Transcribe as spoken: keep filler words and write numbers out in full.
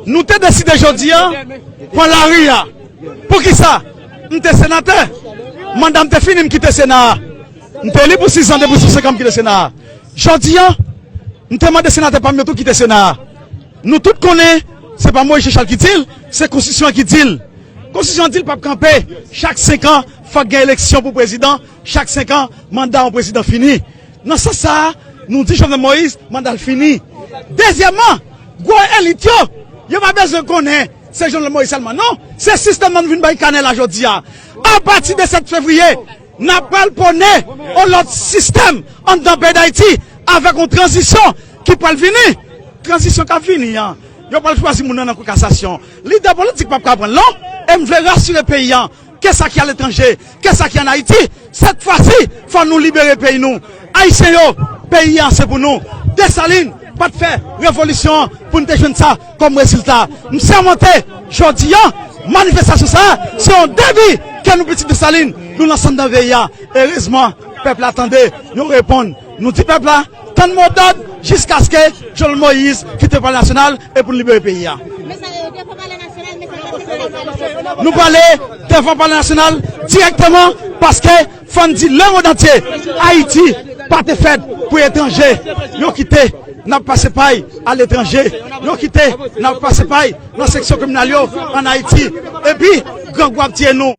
Nou te deside jodi a pran lari a. Poukisa? M te senatè. Manda m te fini, m kite Sena a. M te eli pou sis an, depi sou senk an m kite Sena a. Jodi a, m te mande senatè pa m yo tou kite Sena a. Nou tout konnen, se pa Moïse Jean Charles ki di l, se konstitisyon an ki di l. Konstitisyon an di l p ap kanpe. Chak senk an, fòk gen eleksyon pou prezidan. Chak senk an, manda yon prezidan fini. Nan sans sa a, nou di Jovenel Moïse, manda l fini. Dezyèmman, gwo elit yo, yo pa bezwen konnen se Jovenel Moïse sèlman, non. Se sistèm nan nou vin bay kanè la jodi a. Apati de sèt fevriye, n ap pral pwone yon lòt sistèm anndan peyi Dayiti avèk yon tranzisyon ki pral vini. Tranzisyon k ap vini an, yo pral chwazi moun nan nan kou kasasyon. Lidè politik p ap ka pran l non. E m vle rasire peyi an ke sa ki aletranje, ke sa ki ann Ayiti, sèt fwa si, fò nou libere peyi nou. Ayisyen yo, peyi an se pou nou. Desalin pa t fè revolisyon an pou n te jwenn sa kòm rezilta. M sèmante, jodi a, manifestasyon sa a, se yon debi ke nou pitit Desalin, nou lanse anndan peyi a. Erezman, pèp la tande, yo reponn. Nou di pèp la, tann modòd jiskaske Jovenel Moïse kite Palè Nasyonal e pou n libere peyi a. Nou prale devan Palè Nasyonal dirèkteman paske fò n di lemonn antye, Ayiti pa te fèt pou etranje. Yo kite n ap pase pay aletranje. Yo kite n ap pase pay nan seksyon kriminèl yo ann Ayiti. Epi, grangou ap tiye nou.